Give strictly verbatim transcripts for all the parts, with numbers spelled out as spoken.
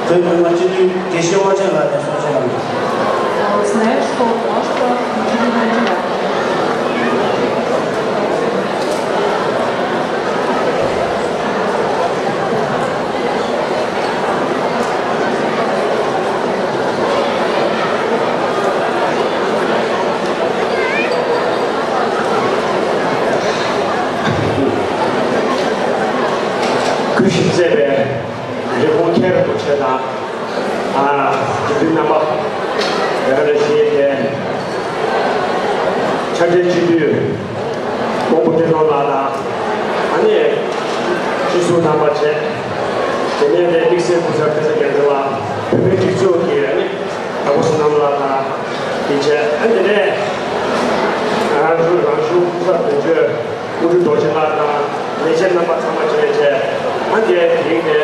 དོན་དུ་མ་སྤྱི་འཐུས་དགེ་བཤེས་དབང་ཆེན་ལགས་ནས་གསུང་བཤད་གནང་དགོས། Знаю, что то, что གུས་ཞབས་མཛད་པའི་རིན་གོང་མཁན་རིན་པོ་ཆེ་དང་། ཨ། སྤྱི་འཐུས་རྣམ་པ། ཡ་ར་ལས་བཞི་དེ། ཕྱག་སྦྲེལ་སྤྱི་འཐུས། ཀོང་པོ་བསྟན་སྒྲོན་ལགས་དང་། ཨ་ནི། སྤྱི་ཟུར་རྣམ་པ་བཅས། དེ་ནས་དེ་དམིགས་བསལ་སྐུ་ཚབ་སྐལ་བཟང་རྒྱལ་མཚན་ལགས། བོད་མིའི་སྒྲིག་འཛུགས་ཀྱི་ཨ་ནི། དྭགས་པོ་བསོད་ནམས་ལགས་དང་། དེ་བཅས་ཨ་ནི་དེ་ནས། ང་རང་ཚོའི་རང་གཞུང་སྐུ་ཚབ་དོན་གཅོད། དངོས་གྲུབ་རྡོ་རྗེ་ལགས་དང་ལས་བྱེད་རྣམ་པ་ཚང་མ་བཅས་བཅས། ཨ་ནི་དེ་རིང་དེ་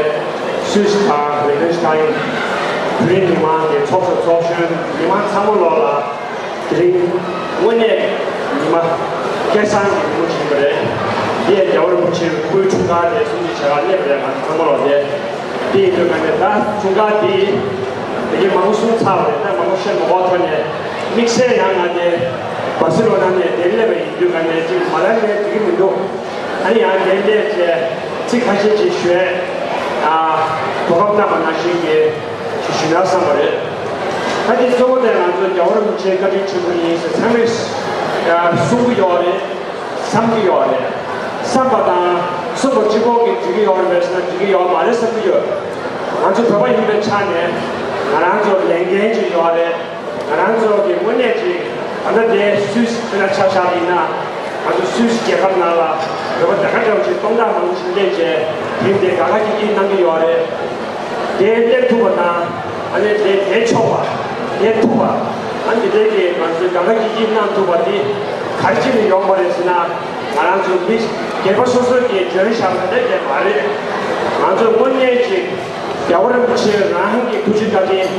སུད་སི་དང་ལིག་ཏེན་སི་ཏཱན། བོད་རིགས་མི་མང་གི་ཚོགས་གཙོ་ཚོགས་གཞོན། མི་མང་ཚང་མ་ལོག་ལ། དེ་རིང་དངོས་གནས་ཉི་མ་སྐལ་བཟང་གི་ཉིན་མོ་ཞིག་ཡིན་པ་རེད། འདི་ཡང་རྒྱལ་བ་རིན་པོ་ཆེའི་སྐུའི་འཁྲུངས་སྐར་དེ་སྲུང་བརྩི་བྱེད་གར་སླེབས་པ་རེད། ང་ཚོ་ཚང་མ་ལོག་དེ། དེ་ཡིན་དུས་ང་ནས་ད་འཁྲུངས་སྐར་འདི་དེ་གའི་མང་པོ་གསུངས་ཚར་བ་རེད། ད་མང་པོ་བཤད་མ་དགོས་ཐོག་ནས། དམིགས་བསལ་ཡང་ང་དེ་སྦར་སི་ལོ་ན་ནས་དེ་སླེབས་པ་ཡིན་དུས་ང་ནས་ཅིག་མ་ལ་ནས་འགྲིག་གི་མི་འདུག་ཨ་ནི་ཡང་དེ་སླེབས་བྱས་ཚིག་ཁ་ཤས་ཅིག་ཞུས། ཨ། གོ་སྐབས་གནང་བ་ནང་བཞིན་གྱི་ཞུ་ན་བསམ་པ་རེད། ད་དེ་གཙོ་བོ་དེ་ང་ཚོ་རྒྱལ་བ་རིན་པོ་ཆེའི་བཀའ་དྲིན་ཆེན་པོ་ཡིན་ཟེར་ཚང་མས་གསུང་གི་ཡོད་རེད། བསམ་གྱི་ཡོད་རེད། བསམ་པ་དང་གསུང་པ་གཅིག་པོ་གིས་འགྲིག་གི་ཡོད་རེད་པས་ཟེར་ན་འགྲིག་གི་ཡོད་མ་རེད་བསམ་གྱི་ཡོད། ང་ཚོ་བོད་པ་ཡིན་པའི་ཆ་ནས་ང་རང་ཚོ་ལས་འགན་ཅིག་ཡོད་རེད། ང་རང་ཚོ་གི་དངོས་གནས་ཅིག་ད་ལྟ་དེ་སུད་སི་ལ་ཆ་བཞག་པ་ཡིན་ན། ང་ཚོ་སུད་སི་རྒྱལ་ཁབ་ནང་ལ་བོད་པ་དེ་ག་འདྲ་བ་ཅིག་སྟོང་ཕྲག་མང་པོ་ཞིག་སླེབས་བྱས་དེ་འདྲའི་དགའ་དགའ་སྐྱིད་སྐྱིད་གནང་གི་ཡོད་རེད། དེ་སླེབས་ཐུབ་པ་དང་། ཨ་ནི་དེ་བསྡད་ཆོག་པ། བསྡད་ཐུབ་པ། ཨ་ནི་དེ་གའི་ང་ཚོས་དགའ་དགའ་སྐྱིད་སྐྱིད་གནང་ཐུབ་པ་དེ་ག་རེ་བྱས་ནས་ཡོང་བ་རེད་ཟེར་ན། ང་རང་ཚོ་མི་སྒེར་པ་སོ་སོ་གིས་འཇོན་བཞག་པ་དེ་འདྲ་མ་རེད། ང་ཚོ་དངོས་གནས་ཅིག་རྒྱལ་བ་རིན་པོ་ཆེ་རང་གི་ཐུགས་རྗེ་བཀའ་དྲིན་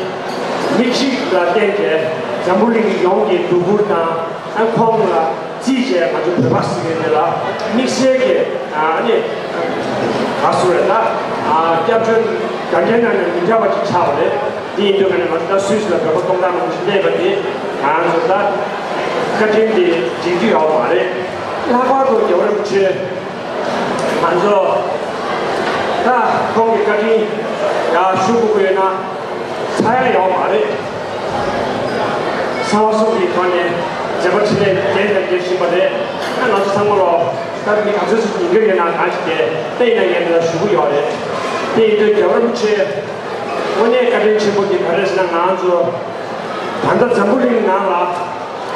མིག་གཅིག་ལ་བརྟེན་ཏེ་འཛམ་བུ་གླིང་ཡོངས་ཀྱི་སྡུག་ཁུར་དང་། ཨ། ཁོང་ལ་བརྩིས་བྱས་ང་ཚོ་བོད་པ་ཟེར་མཁན་དེ་ལ་དམིགས་བསལ་གྱི། ཨ་ནི། ག་ཟེར་རེད་ད། ཨ། སྐྱབས་བཅོལ་དགའ་ལྡན་ནང་ནས་མི་འདྲ་བ་ཅིག་ཆགས་པ་རེད། དེ་ཡིན་དུས་ང་ནི་ང་ཚོ་ད་སུད་སི་ལ་བོད་པ་སྟོང་ཕྲག་མང་པོ་ཞིག་སླེབས་པ་དེ་ང་ཚོ་ད་བཀའ་དྲིན་དེ་འཇལ་རྒྱུ་ཡོད་མ་རེད། ལྷག་པར་དུ་རྒྱལ་བ་རིན་པོ་ཆེ་ང་ཚོ་ད་ཁོང་གི་བཀའ་དྲིན་ཡར་ཞུ་དགོས་ཀྱི་ཡོད་ན། ཚར་ཡ་ཡོད་མ་རེད། གསང་བ་གསུམ་གྱི་ཐོག་ནས་མཛད་པ་འཕྲིན་ལས་རྒྱས་ནས་རྒྱས་བཞིན་པ་རེད། ད་ང་ཚོ་ཚང་མ་ལོག་ད་མི་ག་ཚོད་ཅིག་ཉན་གྱི་ཡོད་ན་གང་ཞིག་དེ་ལྟ་ཡིན་ན་ངས་འདི་ལ་ཞུ་གི་ཡོད་རེད། དེ་ཡིན་དུས་རྒྱལ་བ་རིན་པོ་ཆེ་དངོས་གནས་བཀའ་དྲིན་ཆེན་པོ་འདི་ག་རེ་རེད་ཟེར་ན། ང་ཚོ་ད་ལྟ་འཛམ་བུ་གླིང་ནང་ལ་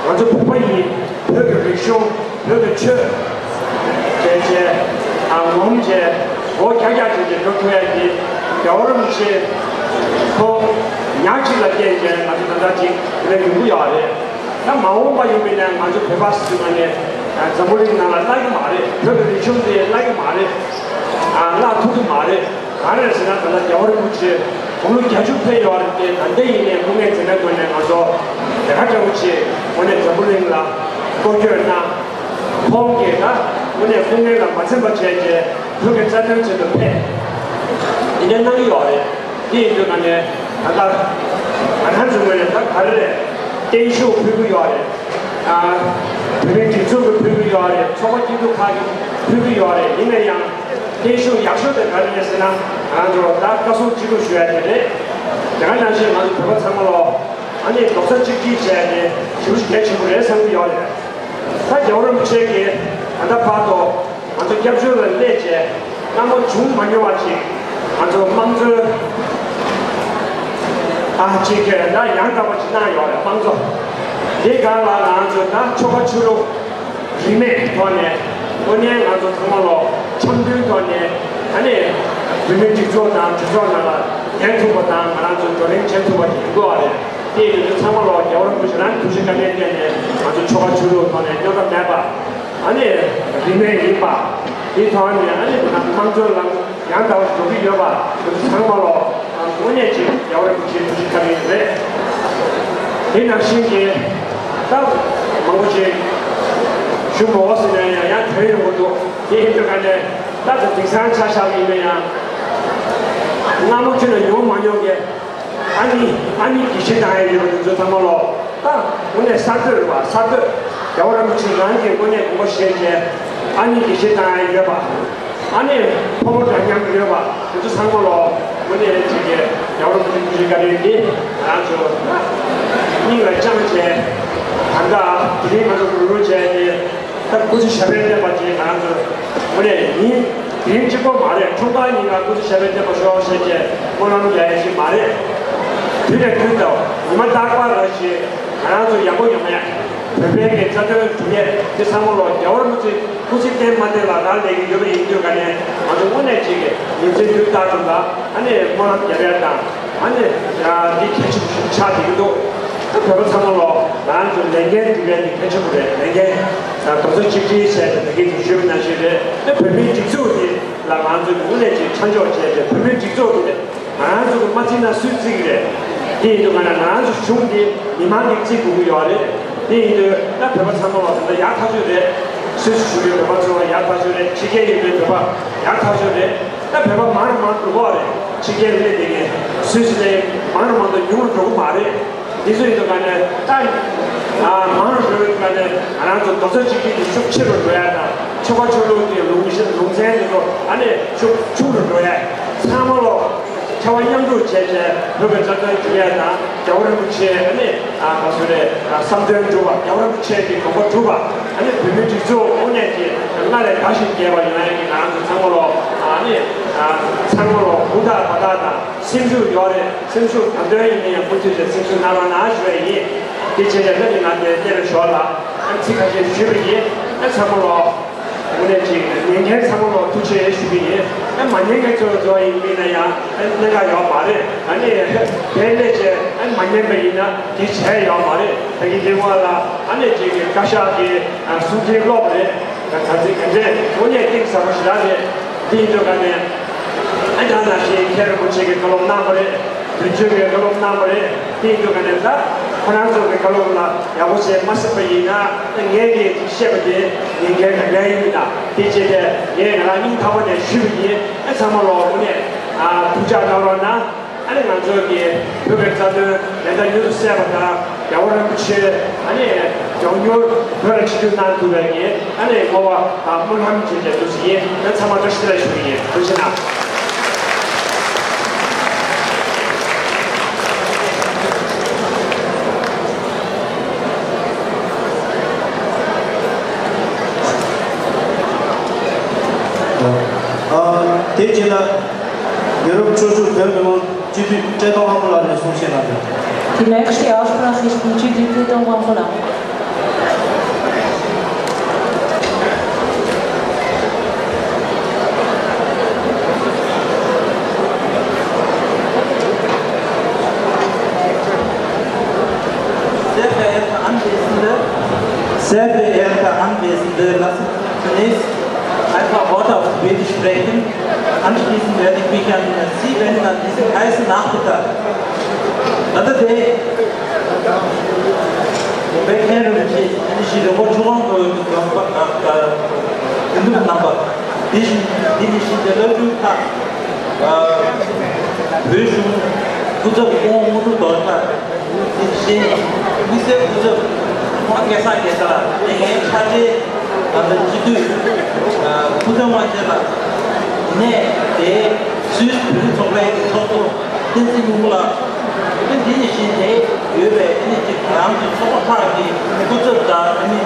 ང་ཚོ་བོད་པ་ཡིན། བོད་ཀྱི་རིག་གཞུང་། བོད་ཀྱི་ཆོས། བྱས་རྗེས་ཨ་ངོམ་བྱས་སྒོ་རྒྱག་རྒྱག་བྱས་རྗེས་འགྲོ་ཐུབ་ཡ་གི་རྒྱལ་བ་རིན་པོ་ཆེ་ཁོང་ཉག་གཅིག་ལ་བརྟེན་བྱས་ང་ཚོ་ད་ལྟ་ཅིག་དེ་འདྲ་ཡོང་གི་ཡོད་རེད། ད་མ་འོངས་པ་ཡིན་པ་ཡིན་ན་ང་ཚོ་བོད་པ་ཟེར་དུས་ང་ནས་འཛམ་བུ་གླིང་ནང་ལ་བརླག་གི་མ་རེད། བོད་ཀྱི་རིག་གཞུང་དེ་བརླག་གི་མ་རེད། ཨ་བརླག་ཐུབ་ཀྱི་མ་རེད། ག་རེ་ཟེར་ན་ད་ལྟ་རྒྱལ་བ་རིན་པོ་ཆེ་དགུང་ལོ་བརྒྱད་ཅུ་ཕེབས་ཡོད་རེད་དེ། ད་ལྟ་ཡིན་ནའི་སྐུ་ངལ་འཛེམས་མེད་ཐོག་ནས་ང་ཚོ་དེ་ག་འདྲ་བོ་ཆེ་དངོས་གནས་འཛམ་བུ་གླིང་ལ་སྐོར་སྐྱོད་གནང་། ཁོང་གིས་ད་དངོས་གནས་སྐུ་ངལ་ལ་མ་འཛེམས་པ་བྱས་རྗེས་བོད་ཀྱི་རྩ་དོན་ཆེད་དུ་ཕེབས། འདི་འདྲ་གནང་གི་ཡོད་རེད། དེ་ཡིན་དུས་ང་ནས་ད་ལྟ་ང་རང་ཚོའི་ངོས་ནས་ད་ག་རེ་རེད། བརྟན་བཞུགས་ཕུལ་གྱི་ཡོད་རེད། ཨ། བོད་མིའི་སྒྲིག་འཛུགས་ཀྱིས་ཕུལ་གྱི་ཡོད་རེད། ཚོགས་པ་སྐྱིད་སྡུག་ཁག་གིས་ཕུལ་གྱི་ཡོད་རེད། ཡིན་ན་ཡང་བརྟན་བཞུགས་ཡག་ཤོས་དེ་ག་རེ་རེད་ཟེར་ན། ང་ཚོ་ད་བཀའ་གསུང་ཅི་ཐུབ་ཞུ་ཡ་དེ་རེད། དེ་ག་ནང་བཞིན་ང་ཚོ་བོད་པ་ཚང་མ་ལོག་ཨ་ནི་རྡོག་རྩ་གཅིག་སྒྲིལ་བྱས་ཏེ་ཞེ་པོ་ཞིག་གལ་ཆེན་པོ་རེད་བསམ་གྱི་ཡོད་རེད། ད་རྒྱལ་བ་རིན་པོ་ཆེ་གིས་ད་ལྟ་བར་དུ་ང་ཚོ་སྐྱབས་བཅོལ་ལ་སླེབས་བྱས་སྔ་མོ་བྱུང་མ་མྱོང་བ་ཅིག་ང་ཚོ་དམངས་གཙོའི་ཨ་ཅིག་གི་ད་ཡང་དག་པ་ཅིག་གནང་ཡོད་རེད། དམངས་གཙོ་འདི་སྒང་ལ་ང་ཚོ་ད་ཆོལ་ཁ་ཆོས་ལུགས་རིས་མེད་ཐོག་ནས་དངོས་གནས་ང་ཚོ་ཚང་མ་ལོག་འཆམ་མཐུན་ཐོག་ནས་ཨ་ནི་བོད་མིའི་སྒྲིག་འཛུགས་དང་གྲོས་ཚོགས་ནང་ལ་ལེན་ཐུབ་པ་དང་ང་རང་ཚོ་བགྲོ་གླེང་བྱེད་ཐུབ་པ་ཞིག་ཡོང་དགོས་པ་རེད། དེ་ཡིན་དུས་ཚང་མ་ལོག་རྒྱལ་བ་རིན་པོ་ཆེ་རང་གི་ཐུགས་རྗེ་བཀའ་དྲིན་བརྟེན་ནས་ང་ཚོ་ཆོལ་ཁ་ཆོས་ལུགས་ཐོག་ནས་རྙོག་དྲ་མེད་པ། ཨ་ནི་རིས་མེད་ཡིན་པ། དེའི་ཐོག་ནས་ཨ་ནི་དམངས་གཙོའི་ལམ་ཡང་དག་པ་འགྲོ་གི་ཡོད་པ་ང་ཚོ་ཚང་མ་ལོག་དངོས་གནས་ཅིག་རྒྱལ་བ་རིན་པོ་ཆེའི་ཐུགས་རྗེ་བཀའ་དྲིན་རེད། དེ་ནང་བཞིན་གྱི་ད་མང་པོ་ཅིག་ཞུ་མ་འོས་ཟེར་ན་ཡང་ཡང་དྲན་ཡོང་གི་འདུག་དེ་ཡིན་དུས་ག་ནས་ད་དེ་དེང་སང་ཆ་བཞག་པ་ཡིན་ན་ཡང་ སྔ་མོ་ཁྱོད་ལ་མྱོང་མ་མྱོང་གི། ཨ་ནི་ཨ་ནི་དགེ་བཤེས་དང་ཡོད་པ་དེ་ཚོ་ཚང་མ་ལོ། ད་དངོས་གནས་གསར་གཏོད་རེད་བ། གསར་གཏོད། རྒྱལ་བ་རིན་པོ་ཆེ་རང་གི་དངོས་གནས་དགོངས་པ་བཞེས་བྱས། ཨ་ནི་དགེ་བཤེས་དང་ཡོད་པ། ཨ་ནི་ཕོ་མོ་འདྲ་མཉམ་ཡོད་པ་དེ་ཚོ་ཚང་མ་ལོ། དངོས་གནས་ཅིག་གི་རྒྱལ་བ་རིན་པོ་ཆེ་སྐུ་ཞབས་བཀའ་དྲིན་འདི་ང་ཚོ་སྙིང་ལ་བཅངས་བྱས། ད་ལྟ་དེ་རིང་ང་ཚོ་རུ་རུ་བྱས་ཏེ། ད་སྐུ་ཚེ་ཞབས་པད་བརྟན་པ་ཅིག་ང་ཚོ་དངོས་གནས་ཡིན། དེ་རིང་གཅིག་པོ་མ་རེད། འཁྲུངས་སྐར་ཉིན་ང་སྐུ་ཚེ་ཞབས་པད་བརྟན་པ་ཤོག་ཟེར་བྱས་སྨོན་ལམ་རྒྱག་ཡ་ཞིག་མ་རེད། དུས་ནས་དུས་དང་ཉི་མ་རྟག་པར་ར་ཞིག་ང་རང་ཚོ་ཡག་པོ་ཡོང་ཡ། བོད་པའི་གི་རྩ་དོན་སྒྲུབ་ཡས་དེ་ཚང་མ་ལོ། རྒྱལ་བ་རིན་པོ་ཆེ་སྐུ་ཚེ་བརྟན་མ་བརྟན་ལ་རག་ལས་ཀྱི་ཡོད་པ་ཡིན་དུས་ག་ནས་ང་ཚོ་དངོས་གནས་ཅིག་གི་ཉིན་མཚན་དུས་རྟག་ཏུ་ལ་ཨ་ནི་སྨོན་ལམ་རྒྱབ་ཡ་དང་། ཨ་ནི་ཡ་འདི་གལ་ཆེན་པོ་ཞིག་ཆགས་བསྡད་ཀྱི་འདུག་ད་བོད་པ་ཚང་མ་ལོ། ང་ཚོ་ལས་འགན་སྒྲུབ་ཡ་འདི་གལ་ཆེན་པོ་རེད། ལས་འགན་ད་རྡོག་རྩ་གཅིག་སྒྲིལ་བྱས་ཏེ་ད་གིན་དུ་ཞུས་པ་ནང་བཞིན་རེད། ད་བོད་མིའི་སྒྲིག་འཛུགས་འདི་ལ་ང་ཚོ་དངོས་གནས་ཅིག་ཆ་འཇོག་བྱས་ཏེ་བོད་མིའི་སྒྲིག་འཛུགས་འདི་ང་རང་ཚོ་གི་མ་བརྩིས་ན་སུས་བརྩི་གི་རེད། དེ་ཡིན་དུས་ང་ང་རང་ཚོ་གཞུང་འདི་མི་མང་གིས་བརྩི་དགོས་ཀྱི་ཡོད་རེད། དེ་ཡིན་དུས་ད་བོད་པ་ཚང་མ་ལ་ད་ལྟ་ཡག་ཐག་ཆོད་རེད། སུད་སི་བཞུགས་པའི་བོད་པ་ཚོ་ལ་ཡག་ཐག་ཆོད་རེད། ཕྱི་རྒྱལ་ཡོད་པའི་བོད་པ་ཡག་ཐག་ཆོད་རེད། ད་བོད་པ་མང་རུ་མང་རུ་འགྲོ་གི་རེད། ཕྱི་རྒྱལ་སླེབས་བསྡད་མཁན་སུད་སི་ནས་མང་རུ་མང་དུ་ཉུང་རུ་འགྲོ་གི་མ་རེད། དེ་ཚོ་ཡིན་དུས་ང་ནས་ད་ཨ་མང་རུ་འགྲོ་བའི་ང་ནས་ང་རང་ཚོ་རྡོག་རྩ་གཅིག་སྒྲིལ་གྱི་ཤུགས་ཆེ་རུ་འགྲོ་ཡ་དང་། ཆོལ་ཁ་ཆོས་ལུགས་ཀྱི་ལུང་ལུང་ཚན་དེ་ཚོ་ཨ་ནི་ཤུགས་ཆུང་རུ་འགྲོ་ཡ། ཚང་མ་ལོ། ཆ་བ་མཉམ་འདུས་བྱས་བྱས་བོད་པའི་རྩ་དོན་སྒྲུབ་ཡས་དང་། རྒྱལ་བ་རིན་པོ་ཆེ་ཨ་ནི་ཨ་ག་ཚོད་རེད། བསམ་དོན་འགྲུབ་པ། རྒྱལ་བ་རིན་པོ་ཆེ་གི་དགོངས་པ་འགྲུབ་པ། ཨ་ནི་བོད་མིའི་སྒྲིག་འཛུགས་དངོས་གནས་ཀྱི་སྔར་ལས་དར་ཞིང་རྒྱས་པ་ཡོང་ཡས་ཀྱི་ང་རང་ཚོ་ཚང་མ་ལོ། ཨ་ནི་ཨ་ཚང་མ་ལོ་དགུང་རྟགས་བར་ཐག་དང་སེམས་ཤུགས་ཡོད་རེད། སེམས་ཤུགས་གང་འདོད་ཡིན་ན་ཡང་མུ་མཐུད་བྱས་སེམས་ཤུགས་གནང་རོགས་གནང་ཞུ་ཡས་ཡིན། དེ་བྱས་ནས་ད་ནི་ང་ཚོའི་གཏེར་ཞོར་ལ་ཨ་ཚིག་ཁ་ཤས་ཞུས་པ་ཡིན། ཨ་ཚང་མ་ལོ། དངོས་གནས་ཅིག་ཉན་མཁན་ཚང་མ་ལོ་ཐུགས་རྗེ་ཆེ་ཞུ་གི་ཡིན། ཨ་མ་ཉན་མཁན་ཚོ་ཚོ་ཡིན་མིན་ན་ཡང་ཨ་གནད་འགག་ཡོད་མ་རེད། ཨ་ནི་དེ་ལས་ཅེ་ཨ་མ་ཉན་པ་ཡིན་ན་དེ་བྱས་ཡོད་མ་རེད། ད་གིན་དེ་བ་ལ་ཨ་ནི་ཅིག་གི་བཀའ་ཤག་གི་ཨ་གསུང་འཕྲིན་ཀློག་པ་རེད། ད་ད་ཚིག་ག་འདྲས་དངོས་གནས་གཏིང་ཟབ་པོ་ཞིག་རག་རེད། དེ་ཡིན་དུས་ག་ནས་ཨ་ཅག་ནང་བཞིན་མཁན་རིན་པོ་ཆེ་གི་བཀའ་སློབ་གནང་པ་རེད། དོན་གཅོད་ཀྱི་བཀའ་སློབ་གནང་པ་རེད། དེ་ཡིན་དུས་ག་ནས་ད་ཁོ་རང་ཚོ་གི་བཀའ་སློབ་ལ་ཡག་པོ་བྱས་མ་གསན་པ་ཡིན་ན། ད་ངས་ཀྱིས་བཤད་པ་དེ་ཉན་མཁན་ག་འདྲ་ཡིན་མིན་ད་དེ་བྱས་ཏེ་ངས་ང་རང་སྙིང་ཐག་པ་ནས་ཞུས་པ་ཡིན། ཨ་ཚང་མ་ལོ་དངོས་གནས་ཨ་ཐུགས་ཅག་གནང་རོགས་གནང་། ཨ་ནི་ང་ཚོ་གི་བོད་པའི་རྩ་དོན་ལས་ད་མྱུར་དུ་གསལ་བ་དང་། རྒྱལ་བ་རིན་པོ་ཆེ་ཨ་ནི་མགྱོགས་མྱུར་བོད་ལ་ཆིབས་བསྒྱུར་གནང་ཐུབ་པའི་གི་ཨ་ནི་བསྔོ་བ་དང་སྨོན་ལམ་བྱེད་བྱེད་འདུག་ཟེར་ཡིན། ད་ཚང་མ་བཀྲ་ཤིས་བདེ་ལེགས་ཞུ་གི་ཡིན། ཐུགས་རྗེ་གནང་། ཨ་དེ་རྗེས་ལ་ཡུ་རོབ་ཆོས་བརྒྱུད་བོད་མི་མང་སྤྱི་འཐུས་བཀྲས་མཐོང་དབང་པོ་ལགས་ནས་གསུང་བཤད་གནང་དགོས། Die nächste Aussprache ist vom G D P Dongwang Kola. Sehr verehrte Anwesende, sehr verehrte Anwesende, lassen Sie mich zunächst ein paar Worte auf Tibetisch sprechen. Anschließend werde ich mich an Sie wenden an diesem heißen Nachmittag. ད་ལྟ་དེ་བོད་མཁན་རིན་པོ་ཆེ་ཨ་ནི་ཞི་བདེ་ཆོས་དབང་གི་དགོངས་པ་དང་དགེ་འདུན་རྣམ་པ། དེ་བཞིན་འདི་ནི་ཞི་བདེ་བླ་སྤྲུལ་ཁག་བོད་གཞུང་སྐུ་ཚབ་སྐུ་ངོ་དངོས་གྲུབ་རྡོར་ཁྲ། དེ་བཞིན་དམིགས་བསལ་སྐུ་ཚབ་ཁོང་སྐལ་བཟང་རྒྱལ་མཚན་ལགས། དེ་ངའི་ཕྱག་སྦྲེལ་ད་ལྟ་སྤྱི་འཐུས་སྐུ་ཚབ་དབང་ཆེན་ལགས། དེ་ནས་དེ་སུད་སི་བོད་རིགས་ཚོགས་པའི་ཚོགས་གཙོ་བསྟན་འཛིན་སྙིང་པོ་ལགས། དེ་འདི་ནི་བཞིན་དེ་ཡོད་པའི་དེ་ནི་ཅིག་རང་གི་ཚོགས་པ་ཁག་གི་སྐུ་ཚབ་དང་དེ་ནི་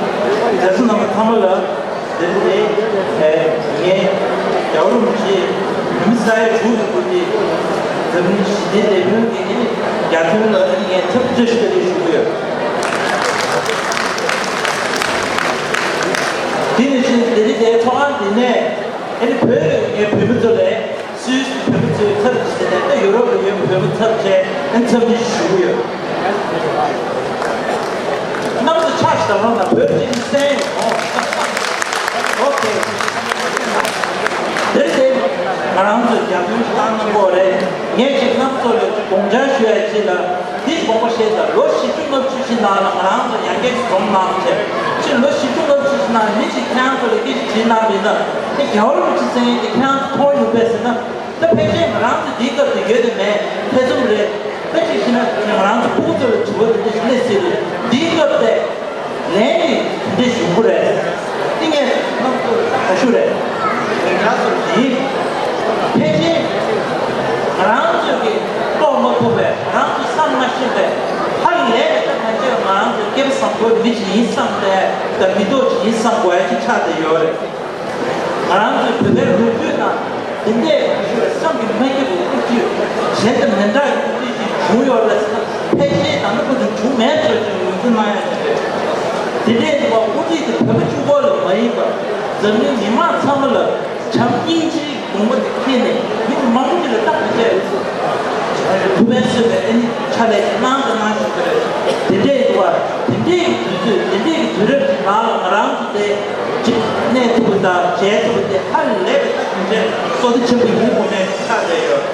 མཛད་གཙོ་རྣམ་པ་ཚང་མ་ལ། དེ་ནས་ངས་རྒྱལ་བ་རིན་པོ་ཆེ་བོད་མི་ས་ཡ་དྲུག་གི་སྐུ་ཚེ་འཛམ་གླིང་ཞི་བདེའི་ལས་དཔོན་གྱི་རྒྱ་ཁྱོན་ལ་ངས་ཐུགས་རྗེ་ཆེ་ཞུ་གི་ཡོད། དེ་ནས་བཞིན་དེ་རིང་དེའི་ཐོག་ཁང་དེ་ནས་ཨ་ནི་བོད་ཀྱི་ངའི་བོད་མི་ཚོ་ལས། སུད་སི་བོད་མི་ཚོའི་ཚབ་ཀྱིས་ཟེར་ནས་ད་ཡུ་རོབ་ལ་ཡོད་བོད་མི་ཚབ་བྱས་ཨ་ནི་འཚམས་འདྲི་ཞུ་གི་ཡོད། གནམ་ས་ཆགས་ཤིག་དང་རང་དང་བོད་ཀྱི་སེང་ཨོ་ཁེ། དེར་བརྟེན་ང་རང་ཚོས་རྒྱབ་སྐྱོར་ཞིག་བཏང་གནང་དགོས་རེད། ངས་ཅིག་རྣམ་ཚོ་ལ་དགོངས་འཆར་ཞུ་ཡ་ཅིག་ལ་འདི་དགོངས་པ་བཞེས་དང་། ལོ་བཞི་བཅུ་ལྔ་བཅུ་ཞིག་ནང་ལ་ང་རང་ཚོ་ཡར་རྒྱས་ཞིག་འཛོམས་གནང་བྱས། ཅིག་ལོ་བཞི་བཅུ་ལྔ་བཅུ་ཞིག་ནང་མི་ཞིག་ཁྱེད་རང་ཚོ་ལ་སྐད་ཆ་དྲིས་གནང་མིན་ན། དེ་རྒྱལ་བ་རིན་པོ་ཆེ་མཚན་ཡོད་དེ་ཁྱེད་རང་ཚོ་མཐོང་ཡོད་པས་ཟེར་ན། ད་ཕལ་ཆེར་ང་རང་ཚོ་འདིའི་སྐབས་དེ་ཡོད་དེ་མེད་ཐེ་ཚོམ་རེད། ད་ཅིག་བྱས་ན་ང་རང་ཚོ་ཕྲུ་གུ་ཚོ་ལ་དྲི་བ་དེ་འདྲ་ཞིག་སླེབས་སྲིད་རེད། འདིའི་སྐབས་དེ་ལན་གྱི་དེ་འདྲ་ཞུ་དགོས་རེད། འདི་ངས་ཁ་ཤུ་རེད། ཡིན། ཕལ་ཆེར་ང་རང་ཚོས་ཀྱི་རྟོགས་མ་ཐུབ་པས། ང་རང་ཚོས་བསམ་མ་ཤེས་པས། ཧ་ལས་པའི་ད་གང་ཅི་ང་རང་ཚོ་སྐྱེས་པ་བཟང་པོའི་མི་ཞིག་ཡིན་བསམ་པས། ད་མི་ཐོག་ཅིག་ཡིན་བསམ་དགོས་ཡ་ཅིག་ཆགས་བསྡད་ཡོད་རེད། ང་རང་ཚོའི་བོད་པའི་ལོ་རྒྱུས་དང་དེ་འདྲའི་བསམ་གྱིས་མ་ཁྱབ་པའི་དབུ་ཁྲིད་གཞན་དང་མི་འདྲ་བའི་དབུ་ཁྲིད་ཅིག་བྱུང་ཡོད་རེད་ཟེར་ན། ཕལ་ཆེར་ད་ལྟ་བར་དུ་བྱུང་མེད་ཚོད་ཅིག་ངོས་འཛིན་གནང་ཡ་ཅིག་རེད། དེ་འདྲའི་དབུ་ཁྲིད་དེ་བོད་པ་གཅིག་པོ་ལ་མ་ཡིན་པར་འཛམ་གླིང་མི་མང་ཚང་མ་ལ་བྱམས་སྙིང་རྗེའི་དགོངས་པ་དེ་འཁྱེར་ནས་མི་མང་པོ་ཅིག་ལ་ལྟ་བུ་བྱས་ཡོད་ཚུལ། ཐུགས་ཕན་གསོས་པའི་ཨ་ནི་ཕྱག་ལས་ཅིག་གནང་དང་གནང་བཞིན་པ་རེད། དེ་འདྲའི་འདུག་བ། དེ་འདྲའི་དུས་ཚོད། དེ་འདྲའི་དུས་རབས་ཀྱི་ནང་ལ་ང་རང་ཚོ་དེ་ཅིག་གནས་ཐུབ་པ་དང་མཇལ་ཐུབ་པ་དེ་ཧ་ལས་པའི་ད་གང་ཅི་བསོད་བདེ་ཆེན་པོ་ཡིན་དགོས་ནས་ཆགས་བསྡད་ཡོད།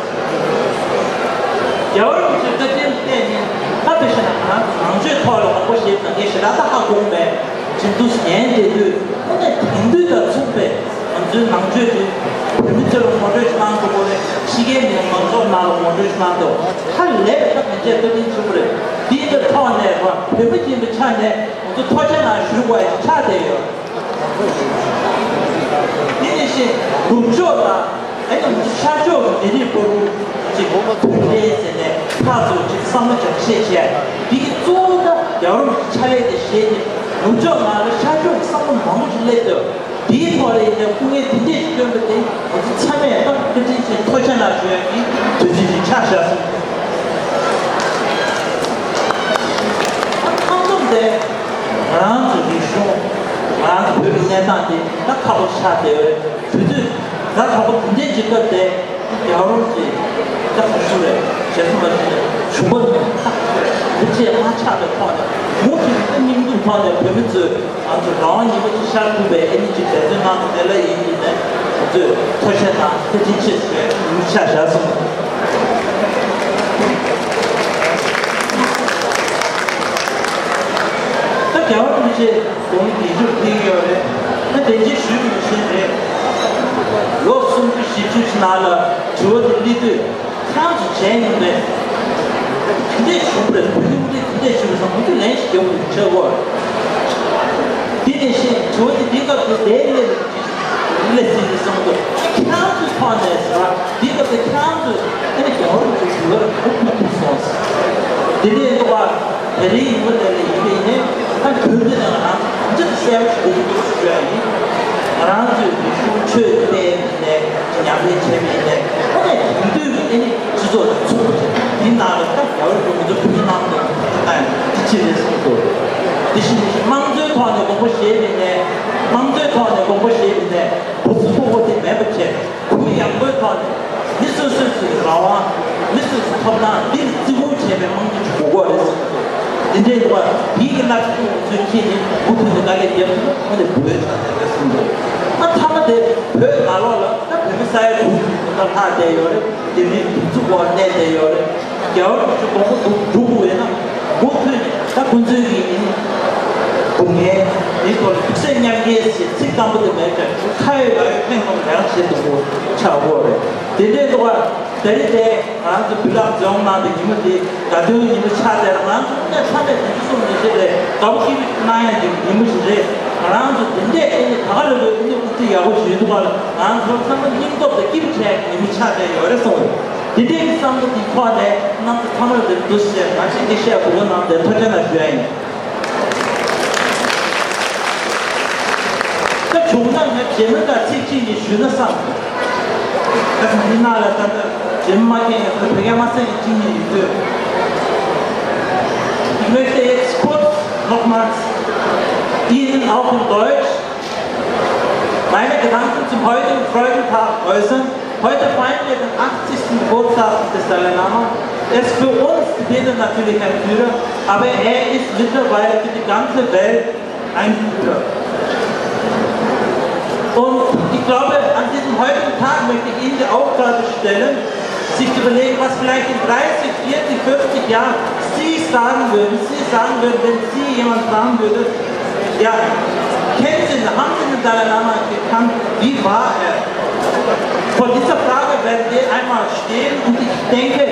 རྒྱལ་བ་རིན་པོ་ཆེའི་བཀའ་དྲིན་ལ་བརྟེན་ནས་ད་དཔེ་བཞག་ན་ང་རང་ཚོ་ནང་ཆོས་ཐོག་ལ་དགོངས་པ་བཞེས་པ་དང་ངས་ཞེ་དྲག་ད་ཧ་གོ་མེད། ཅིག་འདུག་ཉན་བསྡད་དུས་དངོས་གནས་དེང་དུས་དང་མཚུངས་པའི་ང་ཚོའི་ནང་ཆོས་དེ་བོད་མི་ཚོ་ལ་ངོ་སྤྲོད་ཞིག་གནང་དགོས་ཀྱི་རེད། ཕྱི་རྒྱལ་མི་མང་ཚོགས་ནང་ལ་ངོ་སྤྲོད་ཞིག་གནང་དགོས། ཧ་ལས་པའི་ད་གང་ཅི་བཀའ་དྲིན་ཆེན་པོ་རེད། འདིའི་ཐོག་ནས་བོད་མི་ཡིན་པའི་ཆ་ནས་ང་ཚོ་ཐུགས་རྗེ་གནང་ཞུ་དགོས་ཡ་ཆགས་བསྡད་ཡོད། འདི་ནས་བཤད་ནུབ་ཕྱོགས་དང་ཨ་ནི་ང་ཚོ་ཤར་ཕྱོགས་ཀྱི་མི་རིགས་བར་དུ་ཅིག་བོད་འདྲེས་ཟེར་ནས་ཕར་ཚུར་ཅིག་བསམ་བློ་རྒྱག་བཤད་བྱས། འདི་གི་གཙོ་བོ་ད་རྒྱལ་བ་རིན་པོ་ཆེའི་ཕྱག་ལས་དེ་བཞེས་ནས་ནུབ་ཕྱོགས་ནང་ལ་ཤར་ཕྱོགས་ཀྱི་བསམ་བློ་མང་པོ་ཞིག་སླེབས་འདུག་འདིའི་ཐོག་ལ་ཡིན་ནའི་སྐུ་ངལ་དེ་འདྲས་ཞིག་བཏོན་པ་དེ་ང་ཚོ་ཚང་མས་ད་བཀའ་དྲིན་ཆེ་ཐུགས་རྗེ་གནང་ཞུ་ཡ་གི་དུས་ཚོད་ཅིག་ཆགས་བཞག་སོང་། ད་ཁམས་ཚོགས་དེ་ང་རང་ཚོའི་རིག་གཞུང་། ང་རང་ཚོ་བོད་ཀྱི་གནས་སྟངས་དེ་ད་ཁག་པོ་ཆགས་བསྡད་ཡོད་རེད། དུས་ཚོད་ཛ་དྲག་པོ་དེ་འདྲས་ཅིག་སྐབས་དེ་རྒྱལ་བ་རིན་པོ་ཆེ་ད་ག་ཞུ་རེད། ཞེ་ས་མ་ཞུ་རེད། ཞུ་བ་ནི་ད་ག་ཞུ་རེད། དེ་ཆེས་མ་ཆགས་པའི་ཐོག་ནས་མུ་མཐུད་ནས་སྙིང་སྡུག་ཐོག་ནས་བོད་མི་ཚོས་ང་ཚོ་རང་དབང་ཉི་མ་གཅིག་ཤར་ཐུབ་པའི་ཨ་ནི་གཅིག་འབད་བརྩོན་གནང་བ་དེ་ལ་ཡིན་ནས་ང་ཚོས་ཐུགས་རྗེ་དང་བཀའ་དྲིན་ཆེ་ཞུ་ཡ་ཆ་བཞག་སོང་། ད་རྒྱལ་བ་རིན་པོ་ཆེ་དགུང་ལོ་བརྒྱད་ཅུ་ཕེབས་ཡོད་རེད། ད་དེ་རྗེས་ཞུས་པ་ནང་བཞིན་རེད། ལོ་སུམ་ཅུ་བཞི་བཅུ་ཞིག་ནང་ལ་དྲི་བ་དེ་སླེབས་དུས། ཁྱེད་རང་ཚོ་བྱས་མྱོང་མེད། དེ་འདྲས་བྱུང་བ་རེད། བོད་ཀྱི་དབུ་ཁྲིད་དེ་འདྲས་བྱུང་བ་སོང་། ང་ཚོས་ལན་ཞིག་རྒྱག་དགོས་ཀྱི་ཆགས་ཀྱི་ཡོད་རེད། དེ་ནས་བཤད་དྲི་བ་དེ་འདི་སྐབས་དེ་དེའི་སླད་དུ་སླེབས་ཟིན་ནས་སོང་འདུག་ཁྱེད་རང་ཚོའི་ཐོག་ནས་ཟེར་བ་འདི་སྐབས་དེ་ཁྱེད་རང་ཚོས་ཨ་ནི་རྒྱལ་བ་རིན་པོ་ཆེའི་དྲི་བ་ལ་གོ་ཐུབ་ཐུབ་སོང་ཟེར། དེ་འདྲས་འདུག་བ། དེ་རིང་ཉིན་མོ་དེ་ལ་ཡིན་པ་ཡིན་ནའི་ད་བོད་འདི་ནང་ང་རང་ཚོ་གང་ཅི་གསལ་པོ་ཞིག་འདུག་ཞུ་ཡ་ཡིན། ང་རང་ཚོའི་རིག་གཞུང་ཆོས་དཔལ་ཡིན་ནའི་ཉམས་ལེན་བྱས་པ་ཡིན་ནའི་ཁོ་ནས་དེང་དུས་ཀྱི་ཨ་ནི་སྤྱི་ཚོགས་ཚུགས་པ་དེ་ནང་ལ་ད་རྒྱལ་བ་རིན་པོ་ཆེ་ང་ཚོ་བོད་མི་ནང་དུ་ད་ཡང་དེ་ཕྱིར་རེད་གསུངས་འདུག་དེ་བཞིན་དམངས་གཙོའི་ཐོག་ནས་དགོངས་པ་བཞེས་པ་ཡིན་ནའི། དམངས་གཙོའི་ཐོག་ནས་དགོངས་པ་བཞེས་པ་ཡིན་ནའི་བུ་ཚ་ཕྲུག་པོ་དེ་མེད་པ་བྱས། གུ་ཡངས་པོའི་ཐོག་ནས་མི་སོ་སོ་སོའི་རང་དབང་། མི་སོ་སོའི་ཐོབ་ཐང་འདི་ལ་བརྩི་བཀུར་བྱས་པའི་དམངས་གཙོ་ཞིག་དགོས་ཀྱི་རེད་གསུངས་འདུག་འདི་འདྲའི་འདུག་བ། དེའི་གི་རླབས་ཆེན་ང་ཚོས་ཁྱེད་ནི་མུ་མཐུད་ནས་དཀའ་ལས་རྒྱབ་ཐུབ་ན་ཁོ་ནས་འབུལ་བའི་ཕྱག་འཚལ་རེད་གསུངས་འདུག་ཨ་མཐའ་མ་དེ་བོད་ནང་ལོགས་ལ་ད་བོད་མི་ས་ཡ་དྲུག་ཅུ་ལྷག་བསྡད་ཡོད་རེད། དེ་མིན་དུས་ཚོད་འགོར་གནས་བསྡད་ཡོད་རེད། རྒྱལ་བ་རིན་པོ་ཆེ་དགོངས་པ་འགྲུབ་འགྲུབ་དགོས་ན། མུ་མཐུད་ནས་ད་ཁོང་ཚོའི་གི་ཨ་ནི་སྡུག་བསྔལ་འདིའི་ཐོག་ལ་ཐུགས་སེམས་མཉམ་སྐྱེད་ཟེར་ཚིག་སྐམ་པོ་དེ་མེད་ཀྱང་ཁ་ཡོད་ལག་ཡོད་ཕན་ཐོགས་ལས་ཀ་བྱེད་ཐུབ་པོ་ཆགས་དགོས་རེད། དེ་འདྲའི་ཐོག་ལ་ད་རེས་དེ་ང་རང་ཚོ་བུ་ལག་འཛོམས་གནང་པའི་ཉིན་མོ་དེ་དགའ་སྟོན་ཉིན་མོ་ཆགས་བསྡད་ལ། ང་ཚོ་གནས་ཚང་མས་དེ་ཚོ་གསུངས་ནས་བྱས་ཏེ་དགའ་པོ་སྐྱིད་པོ་གནང་ཡ་གི་ཉིན་མོ་ཞིག་རེད། ང་རང་ཚོ་དེ་འདྲའི་ཨ་ནི་ད་ག་ལ་བོད་ཨ་ནི་དབུ་ཁྲིད་ཡག་པོ་ཞིག་ཡོད་འདུག་ག་ལ། ང་ཚོ་ཚང་མ་སྙིང་སྟོབས་དང་སྐྱིད་པོ་བྱས་ཉིན་མོ་ཆགས་བསྡད་ཡོད་རེད་གསུངས། དེ་འདྲའི་གི་བསམ་བློ་དེ་ཐོག་ནས་རྣམ་པ་ཚང་མ་ལ་དེ་འདུག་ཟེར་ང་ཚོས་འདི་བཤད་དགོས་པ་གནང་བསྡད། ཐུགས་རྗེ་གནང་ཞུ་ཡ་ཡིན། ད་བྱུང་ན་ངས་རྗེས་མ་ལ་ཚིག་གཅིག་གཉིས་ཞུས་ན་བསམ། ད་འདི་ནང་ལ་ད་ལྟ་རྗེས་མ་མ་མཁྱེན་ཡང་ཁོས་བོད་སྐད་མ་གསན་ཡང་གཅིག་གཉིས་ཡོད་དུས། Ich möchte jetzt kurz nochmals Ihnen auch in Deutsch meine Gedanken zum heutigen Freudentag äußern. Heute feiern wir den achtzigsten Geburtstag des Dalai Lama. Er ist für uns Tibeter natürlich ein Führer, aber er ist mittlerweile für die ganze Welt ein Führer. Und ich glaube, an diesem heutigen Tag möchte ich Ihnen die Aufgabe stellen, sich zu überlegen, was vielleicht in dreißig, vierzig, fünfzig Jahren Sie sagen würden, Sie sagen würden, wenn Sie jemand fragen würde, ja, kennen Sie Haben Sie den Dalai Lama gekannt? Wie war er? Vor dieser Frage werden wir einmal stehen und ich denke,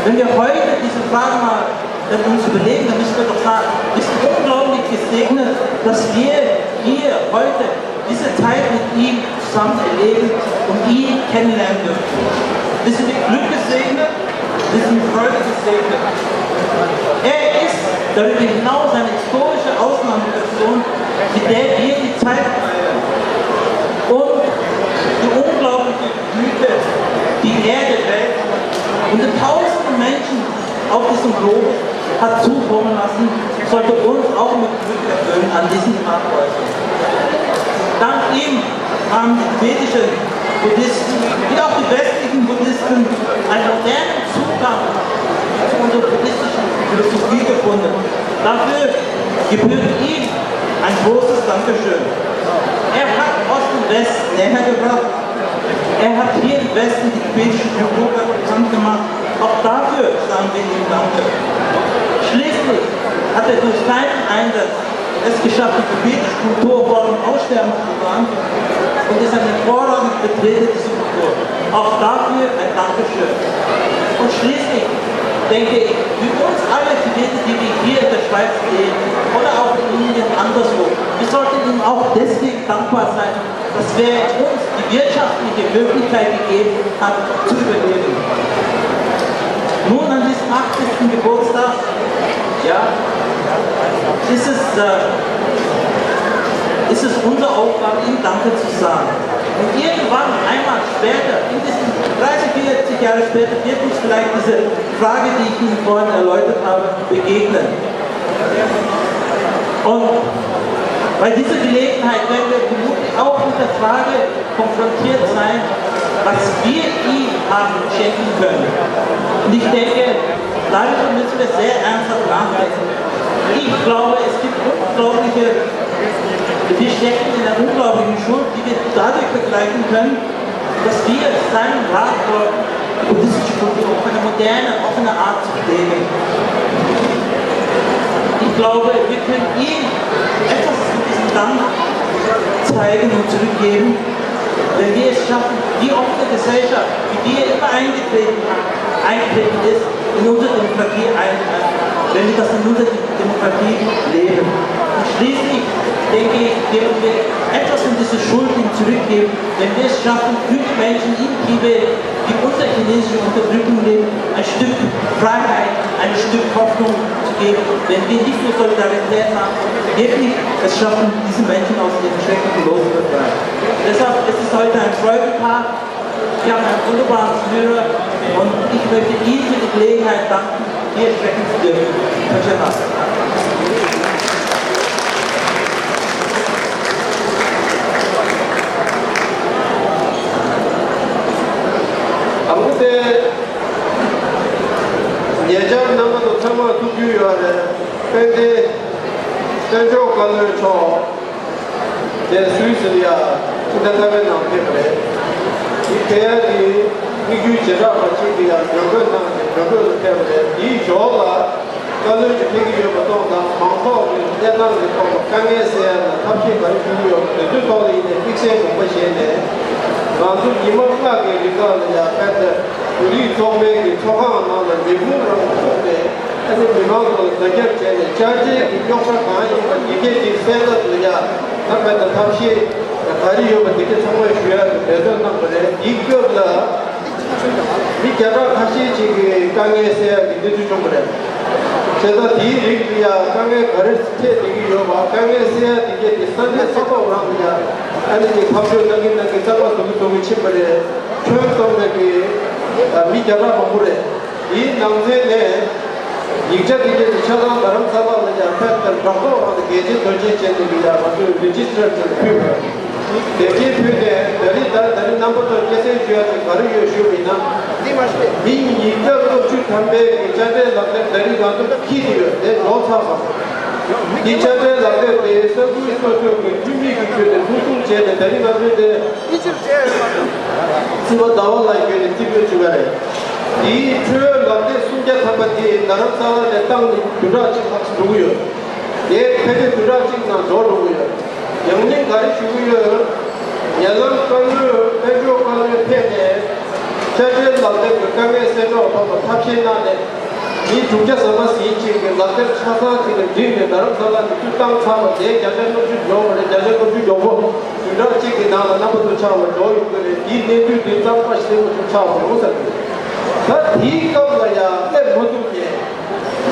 wenn wir heute diese Frage mal, äh, uns überlegen, dann müssen wir doch sagen, wir sind unglaublich gesegnet, dass wir hier heute diese Zeit mit ihm zusammen erleben und ihn kennenlernen dürfen. Wir sind mit Glück gesegnet, wir sind mit Freude gesegnet. Er ist darüber hinaus eine historische Ausnahmeperson, mit der wir die Zeit feiern und die unglaubliche Güte, die er der Welt und den tausenden Menschen auf diesem Globus hat zukommen lassen, sollte uns auch mit Glück erfüllen an diesem Tag heute. Dank ihm haben die tibetischen Buddhisten, wie auch die westlichen Buddhisten, einen modernen Zugang zu unserer buddhistischen Philosophie gefunden. Dafür gebührt ihm ein großes Dankeschön. Er hat Ost und West näher gebracht. Er hat hier im Westen die tibetische Kultur bekannt gemacht. Auch dafür sagen wir ihm Danke. Schließlich hat er durch seinen Einsatz es geschafft, die tibetische Kultur vor dem Aussterben zu bewahren und ist ein hervorragender Vertreter dieser Kultur. Auch dafür ein Dankeschön. Und schließlich denke ich, für uns alle Tibeter, die wir hier in der Schweiz leben oder auch in Indien, anderswo, wir sollten ihm auch deswegen dankbar sein, dass er uns die wirtschaftliche Möglichkeit gegeben hat, zu überleben. Nun an diesem achtzigsten Geburtstag, ja, ist es, äh, ist es unsere Aufgabe, ihm Danke zu sagen. Und irgendwann einmal später, in diesen dreißig, vierzig Jahre später, wird uns vielleicht diese Frage, die ich Ihnen vorhin erläutert habe, begegnen. Und bei dieser Gelegenheit werden wir vermutlich auch mit der Frage konfrontiert sein, was wir ihm haben schenken können. Und ich denke, darüber müssen wir sehr ernsthaft nachdenken. Ich glaube, es gibt unglaubliche, wir stecken in einer unglaublichen Schuld, die wir dadurch begleichen können, dass wir seinen Rat folgen, die buddhistische Kultur auf eine moderne, offene Art zu pflegen. Ich glaube, wir können ihm etwas von diesem Dank zeigen und zurückgeben, wenn wir es schaffen, die offene Gesellschaft, für die er immer eingetreten hat, eingetreten ist, in unsere Demokratie ein, wenn wir das in unserer Demokratie leben. Und schließlich, denke ich, dürfen wir etwas von dieser Schuld ihm zurückgeben, wenn wir es schaffen, für die Menschen in Tibet, die unter chinesischer Unterdrückung leben, ein Stück Freiheit, ein Stück Hoffnung zu geben, wenn wir nicht nur Solidarität haben, wirklich es schaffen, diese Menschen aus ihrem Schrecken loszubefreien. Deshalb ist es heute ein Freudentag. Wir haben einen wunderbaren Führer und ich möchte ihm für die Gelegenheit danken, hier sprechen zu dürfen. Danke schön. ཨ་མོ་དེ་ཉེ་ཆར་རྣམ་པ་ཚོ་ཚང་མ་ཐུགས་རྒྱུས་ཡོད་རེད། དཔལ་ལྡན་དཔལ་འབྱོར་བཀའ་བློན་མཆོག་དེ་སུད་སི་ལ་ཡ་ཕྱི་ཟླ་ལྔ་པའི་ནང་ཕེབས་པ་རེད། དེ་ཕེབས་ཡ་གི་དམིགས་ཡུལ་བྱེ་བྲག་པ་གཅིག་གི་ཡ་འབོད་སྐུལ་གནང་ནས་འབོད་སྐུལ་ལ་ཕེབས་པ་རེད། དེའི་ཞོར་ལ་བཀའ་བློན་གྱིས་ཕེབས་ཀྱི་ཡོད་པ་སོང་ཙང་མང་ཚོགས་ཀྱི་གནས་སྟངས་ཀྱི་ཐོག་ལ་དཀའ་ངལ་སེལ་ཡ་ལ་ཐབས་ཤེས་ག་རེ་ཞུ་གི་ཡོད་པ་དེ་ཚོའི་ཐོག་ལ་ཡིན་ནའི་དམིགས་བསལ་དགོངས་པ་བཞེས་ནས་ང་ཚོ་ཉི་མ་ལྔ་གི་རིང་ག་ལ་ཡ་ཕེབས་ཏེ་བོད་རིགས་ཚོགས་པའི་གི་ཚོགས་ཁང་ནང་ལ་མི་འབོར་རང་ཚུགས་ནས། ཨ་ནི་མི་མང་ཚོ་ལ་བརྡ་ཁྱབ་བྱས་ནས་བཅར་འདྲིའི་གི་རྙོག་དྲ་གང་ཡིན་པ་འདི་གས་ཅིག་སེལ་ཐབས་ལ་ཡ་ད་བར་དུ་ཐབས་ཤེས་ག་རེ་ཡོད་པ་འདི་གས་ཚང་མས་ཞུ་ཡ་གི་འབད་བརྩོན་གནང་བ་རེད། འདིའི་སྐབས་ལ་མི་བརྒྱ་ཕྲག་ཁ་ཤས་ཅིག་གི་དཀའ་ངལ་སེལ་ཡ་གི་གནས་ཚུལ་བྱུང་བ་རེད། བྱས་ཙང་དེའི་རིགས་ལ་ཡ་དཀའ་ངལ་ག་རེ་འཕྲད་བསྡད་ཀྱི་ཡོད་པ། དཀའ་ངལ་སེལ་ཡ་འདི་གས་དེ་ས་གནས་ས་ཐོག་རང་ལ་ཡ་ཨ་ནི་ཅིག་ཐག་གཅོད་གནང་གིན་གནང་གིན་གཙང་མ་བཟོ་གིན་བཟོ་གིན་ཕྱིན་པ་རེད། ཁྱོན་བསྡོམས་པའི་གི་མི་བརྒྱ་ཕྲག་མང་པོ་རེད། དེའི་ནང་ཚན་ནས་ཡིག་ཆ་དེ་གས་དེ་ཆ་ཚང་རྡ་རམ་ས་ལ་ལ་ཡང་ཕེབས་ཏེ་སྦྲག་ཐོག་རང་དང་རྒྱལ་སྤྱིའི་དོན་ཆེན་བྱས་ནས་ཀྱི་ཡང་ང་ཚོས་རེ་ཇི་སི་ཊར་བྱས་ནས་ཕུལ་བ་རེད། དེ་གས་ཕུལ་ནས་ད་རེས་ད་ད་རེས་རྣམ་པ་ཚོར་སྐྱེད་སྲིང་ཞུ་ཡ་དེ་ག་རེ་ཡོད་ཞུ་བ་ཡིན་ན། མི་ཉིས་བརྒྱ་ལྔ་བཅུ་ཐམ་པའི་གི་དཔྱ་ཁྲལ་ལག་དེབ་ད་རེས་ང་ཚོས་འཁྱེར་གྱི་ཡོད་དེ་ལོ་ཚར་སོང་། འདི་དཔྱ་ཁྲལ་ལག་དེབ་དེ་ས་ཁུལ་སོ་སོའི་གི་འཐུས་མི་གི་ཁྲོད་ནས་ཐུགས་ཐུགས་བྱས་ནས་ད་རེས་ང་ཚོས་དེ། སྲིད་པ་ཟླ་བ་ལ་བརྒྱུད་ནས་རྩིས་སྤྲོད་བྱེད་པ་རེད། དེའི་ཁྲོད་ལག་དེབ་སུམ་བརྒྱ་ཐམ་པ་དེ་རྡ་རམ་ས་ལ་ནས་བཏང་ནས་བདུན་ཕྲག་གཅིག་ལྷག་འགྲོ་གི་ཡོད། དེ་ཕལ་ཆེར་བདུན་ཕྲག་གཅིག་ནང་འགྲོ་འགྲོ་གི་ཡོད། ཡང་སྙིང་ག་རེ་ཞུ་གི་ཡོད། ཉེ་ལམ་བཀའ་བློན་དཔལ་འབྱོར་བཀའ་བློན་ཕེབས་ནས་དཔྱ་ཁྲལ་ལག་དེབ་ཀྱི་དཀའ་ངལ་སེལ་རོགས་ཐོག་ལ་ཐབས་ཤེས་གནང་ནས། མི་དྲུག་བརྒྱ་ཟིན་པ་ཟིན་ཅིག་གི་ལག་དེབ་ཆ་ཚང་ཅིག་ལ་བསྒྲིགས་ནས་རྡ་རམ་ས་ལ་ནས་ཚུར་བཏང་ཚར་བ་དེ་བརྒྱ་ཆ་ལྔ་བཅུ་འབྱོར་བ་རེད། བརྒྱ་ཆ་ལྔ་བཅུ་མགྱོགས་པོ་བདུན་ཕྲག་གཅིག་གི་ནང་ལ་རྣམ་པ་ཚོ་ཆགས་པ་འཇོག་ཡོང་གི་རེད། དེའི་གནས་ཚུལ་དེ་གཙང་མ་ཤེས་པ་ཚོ་ཆགས་པ་ཡོང་ས་རེད། ད་དེའི་སྐབས་ལ་ཡང་སླེབས་མ་ཐུབ་ནས།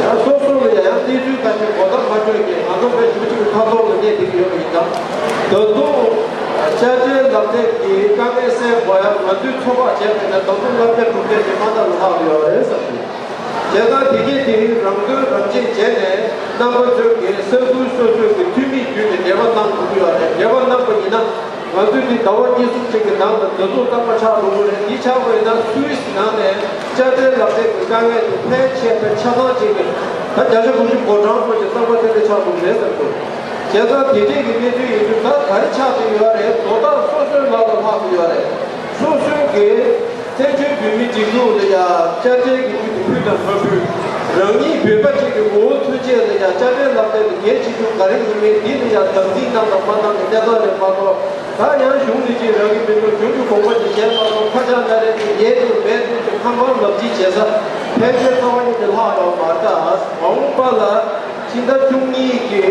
ཡང་སོ་སོ་ལ་ཡང་གནས་ཚུལ་ཁ་ཤས་གོ་བརྡ་མ་འཕྲོད་ཀྱི་ང་ཚོ་དཔེ་ཞེ་པོ་ཅིག་གི་ཁ་ཐོག་ལ་གནས་བསྡད་ཀྱི་ཡོད་པ་ཡིན་ཙང་། ད་དུང་དཔྱ་ཁྲལ་ལག་དེབ་ཀྱི་དཀའ་ངལ་སེལ་དགོས་ཡ་ང་ཚོས་ཚོད་དཔག་བྱས་པ་ཡིན་ན་ད་དུང་ལྔ་བརྒྱ་དྲུག་བརྒྱ་ཞིག་མ་མཐའ་ལ་ལྷག་ཡོད་རེད་བསམ་གྱི། བྱས་ཙང་དེ་གས་དེ་རིང་རང་དོན་རང་གཅེས་བྱས་ནས་རྣམ་པ་ཚོས་ཀྱི་ས་ཁུལ་སོ་སོའི་གི་འཐུས་མི་བརྒྱུད་ནས་འབྲེལ་བ་གནང་དགོས་ཀྱི་ཡོད་རེད། འབྲེལ་བ་གནང་པ་ཡིན་ན། ང་ཚོས་འདི་ཟླ་བ་གཉིས་གསུམ་ཅིག་གི་ནང་ལ་མཛུབ་སྟོན་གཙང་མ་ཆགས་འགྲོ་གི་རེད། འདི་ཆགས་པ་ཡིན་ན་སུད་སི་ནང་ནས་དཔྱ་ཁྲལ་ལག་དེབ་ཀྱི་དཀའ་ངལ་དེ་ཕལ་ཆེར་ཕལ་ཆ་ཚང་ཅིག་གི་ད་བརྒྱ་ཆ་དགུ་བཅུ་གོ་གྲངས་ཙམ་ཅིག་གཙང་མ་ཏན་ཏན་ཆགས་འགྲོ་གི་རེད་བསམ་གྱི་འདུག་བྱས་ཙང་དེ་འདྲས་ཀྱི་གནས་ཚུལ་ཡིན་དུས་ད་ག་རེ་ཆགས་བསྡད་ཡོད་རེད། དོ་བདག་སོ་སོའི་ལག་ལ་ལྷག་གི་ཡོད་རེད། སོ་སོའི་གི་བཙན་བྱོལ་བོད་མིའི་སྒྲིག་འཛུགས་ལ་ཡ་དཔྱ་ཁྲལ་གྱི་དངུལ་དེ་ཕུལ་དང་མ་ཕུལ། རང་ཉིད་བོད་པ་ཅིག་གི་ངོ་བོ་ཐོན་ཆེད་ལ་ཡ་དཔྱ་ཁྲལ་ལག་དེབ་དེ་གལ་ཆེ་ཤོས་ག་རེ་ཡིན་མིན་འདི་ལ་ཡ་དམ་འཛིན་གནང་དང་མ་གནང་གི་གནས་སྟངས་རེད་མ་གཏོགས། ད་ཡང་གཞུང་ནས་ཅིག་རག་གི་མི་འདུག་གཞུང་གི་དགོངས་པ་ཅིག་བཞེས་མ་གཏོགས་ཁ་བྱང་སྣ་རལ་ཅིག་ཡལ་འདུག་མེད་འདུག་ཅིག་ཁང་པར་ལབ་ཅིག་བྱེད་ས་ཕལ་ཆེར་རྩ་བ་ཉིད་ནས་ལྷག་ཡོད་མ་རེད། ད་མ་འོངས་པ་ལ་ཕྱི་ཟླ་བཅུ་གཉིས་ཀྱི་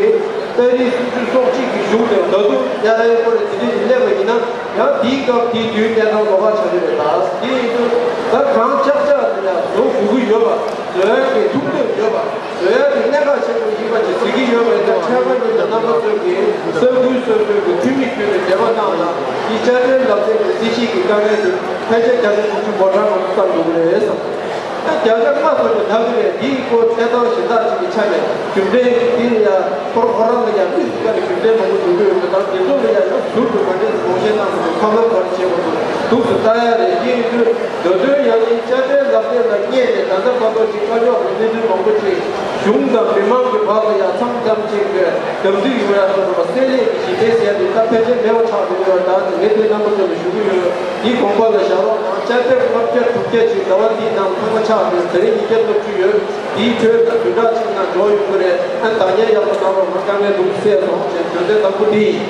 ཏ་རིག་སུམ་ཅུ་སོ་གཅིག་གི་གཞུག་ནས་ད་དུང་ཡ་རའི་སྐོར་དེ་འདྲ་ཞིག་སླེབས་པ་ཡིན་ན་ཡང་དེའི་སྐབས་དེའི་དུས་གནས་སྟངས་ལོགས་ཀ་ཆགས་ཀྱི་རེད། ད་དེ་ཡིན་དུས་ད་གང་ལྕགས་ལྕགས་དེ་ལ་བཟོ་དགོས་ཀྱི་ཡོད་པ། བཟོ་ཡ་གི་ཐུགས་འདོད་ཡོད་པ། བཟོ་ཡ་གི་གནད་འགག་ཆེན་པོ་ཡིན་པ་ཅིག་གཟིགས་ཀྱི་ཡོད་པ་ཡིན་ན། ཕྲན་བུ་ཉིད་དུ་རྣམ་པ་ཚོས་ཀྱིས་ས་ཁུལ་སོ་སོའི་གི་འཐུས་མི་བརྒྱུད་ནས་འབྲེལ་བ་གནང་ན། དེ་དཔྱ་ཁྲལ་ལག་དེབ་ཀྱི་རྩིས་ཞིབ་ཀྱི་དཀའ་ངལ་དེ་ཕལ་ཆེར་བརྒྱ་ཆ་དགུ་བཅུ་གོ་གྲངས་ལ་བསམ་འདུག་རེད་བསམ། ད་བརྒྱ་ཆ་ལྔ་སོགས་ཀྱི་ལྡབ་ཀྱི་རེད། དེའི་སྐོར་གནས་སྟངས་གཞན་དག་ཅིག་གི་ཆ་ནས་རྒྱུ་མཚན་དེ་ལ་ཡ་ཁོ་རང་ཁོ་རང་ལ་ཡ་དབུས་སུ་བཀར་ནས་རྒྱུ་མཚན་མང་པོ་འདོན་གྱི་ཡོད་པ་དང་། དེ་ཚོ་ལ་ཡ་ཡང་ཟུར་དུ་ག་འདྲས་སེ་དགོངས་བཞེས་གནང་དགོས་འདུག་ཁ་སྣོན་ག་རེ་བྱེད་དགོས་འདུག་འདུག་སེ་ལྟ་ཡ་རེད། དེ་ཡིན་དུས་ད་དུང་ཡང་ནི་དཔྱ་ཁྲལ་ལག་དེབ་ལ་བསྙད་ནས་ད་ལྟ་བར་དུ་ཅིག་བཀའ་ཤོག་གི་གནས་ཚུལ་མང་པོ་ཅིག་གཞུང་དང་མི་མང་གི་བར་དུ་ཡ་མཚམས་མཚམས་ཅིག་གི་དམ་ཚིག་ཡོང་ཡ་སོགས་པ་བསྲེ་ལྷད་ཀྱི་ཞི་བདེ་ཟེར་ཡ་དེ་ད་ཕལ་ཆེར་མེད་པ་ཆགས་འགྲོ་གི་ཡོད་རེད། ད་ངས་དེ་རྣམ་པ་ཚོ་ལ་ཞུ་གི་ཡོད། འདི་དགོངས་པ་ལ་བཞག་རོགས་གནང་། དཔྱ་དེབ་ལྔ་བརྒྱ་དྲུག་བརྒྱ་ཅིག་ཟླ་བ་འདིའི་ནང་ཚང་མ་ཆགས་ཡོད། དེ་རིང་ཉིས་བརྒྱ་ལྔ་བཅུ་ཡོད། དེའི་ཁྲོད་ད་བདུན་ཕྲག་གཅིག་ནང་འཇོག་ཡོང་གི་རེད། ཨ་ནི་བདག་ཉར་ཡག་པོ་གནང་རོགས་གནང་། དཀའ་ངལ་འདུག་སེལ་སོང་ཅེས་དོན་ཚན་དང་པོ་འདི་ཡིན།